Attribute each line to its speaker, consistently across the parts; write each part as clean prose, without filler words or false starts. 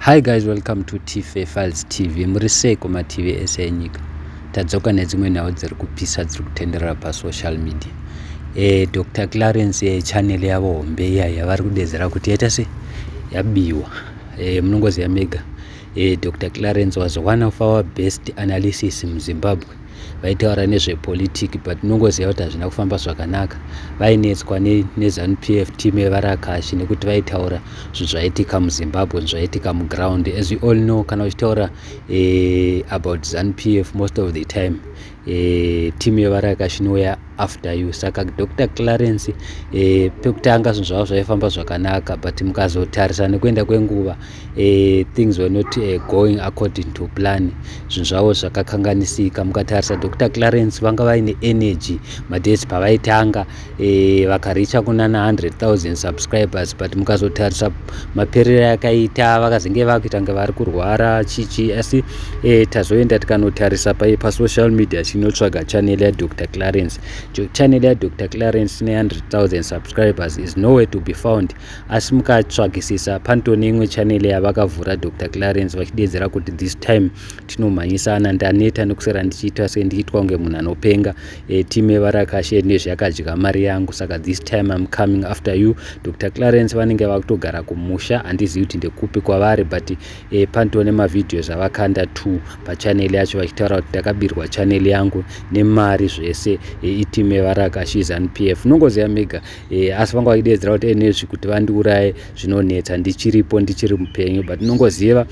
Speaker 1: Hi guys, welcome to Tfa Files TV. Muri sei kumativi ese enyika? Tadzoka nedzimwe nhau dziri kupisa dziri kutenderera pasocial media. Dr Clarence, channel yavo hombe iya yavari kudedzera kuti yaita se yabiwa. Munongoziva mega, Dr Clarence was one of our best analysis muZimbabwe. Vaitaura nezvepolitiki, but unongoziva kuti hazvina kufamba zvakanaka. Vainetswa neZANU PF team yevarakashi nekuti vaitaura zvinhu zvaitika muZimbabwe, zvinhu zvaitika muground. As you all know, kana uchitaura about ZANU PF, most of the time team yevarakashi inouya after you. Saka Dr Clarence, pekutanga zvinhu zvavo zvaifamba zvakanaka, but mukazotarisa nekuenda kwenguva, things were not going according to plan. Zvinhu zvavo zvakakanganisika. Mukatarisa, Dr Clarence vanga vaine energy madays pavaitanga, vakaricha kunana 100 000 subscribers, but mukazotarisa maperero akaita, vakazenge vakuita kunge vari kurwara chichi. Asi tazoenda tikanotarisa pasocial media, chinotsvaga channel yaDr Clarence. Channel yaDr Clarence ne100 000 subscribers is nowhere to be found. Asi mukatsvagisisa, panotone imwe channel yavakavhura Dr Clarence vachidedzera kuti this time tinomhanyisana, ndaneta nekuswera ndichiita sendiitwa kunge munhu anopenga. Team yevarakashe nezvakadya mari yangu, saka this time I'm coming after you. Dr Clarence vanenge vakutogara kumusha, handizivi kuti ndekupi kwavari, but panotone mavideos avakanda 2 pachannel yacho vachitaura kuti ndakabirwa channel yangu nemari zvese, iteam yevarakashi, ZANU PF, unongoziva mega. Asi vanga vachidedzera kuti enezvi kuti vandiuraye zvinonetsa, ndichiripo, ndichiri mupenyu. But unongoziva,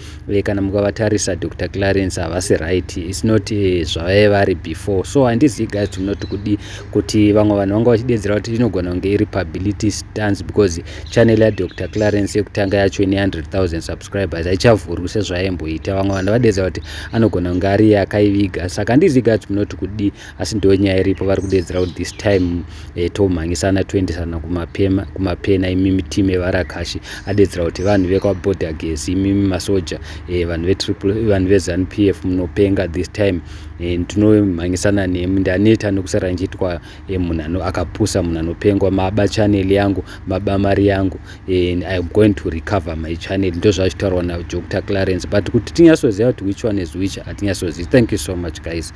Speaker 1: kana mukavatarisa, Dr Clarence havasi right. It's not zvavaive vari before. So handizivi guys, tinoti kudi kuti vamwe vanhu vanga vachidedzera kuti inogona kunge iri publicity stunts, because channel yaDr Clarence yekutanga yacho ine 100 000 subscribers haichavhurwi sezvaimboita. Vamwe vanhu vadedzera kuti anogona kunge ari akaiviga. Saka handizivi guys, munoti kudi? Asi ndo nyaya iripo. Vari kudedzera kuti this time tomhanyisana, toendesana kumapena imimi team yevarakashi. Adedzera kuti vanhu vekwaborder gezi, imimi masoja, vanhu veZANU PF, munopenga. This time ndinomhanyisana nemi. Ndaneta nekusara ndichiitwa munhu akapusa, munhu anopengwa. Maba channel yangu, maba mari yangu. I am going to recover my channel. Ndo zvachitaurwa naDr Clarence, but kuti tinyatsoziva kuti which one is which, hatinyatsozivi. Thank you so much, guys.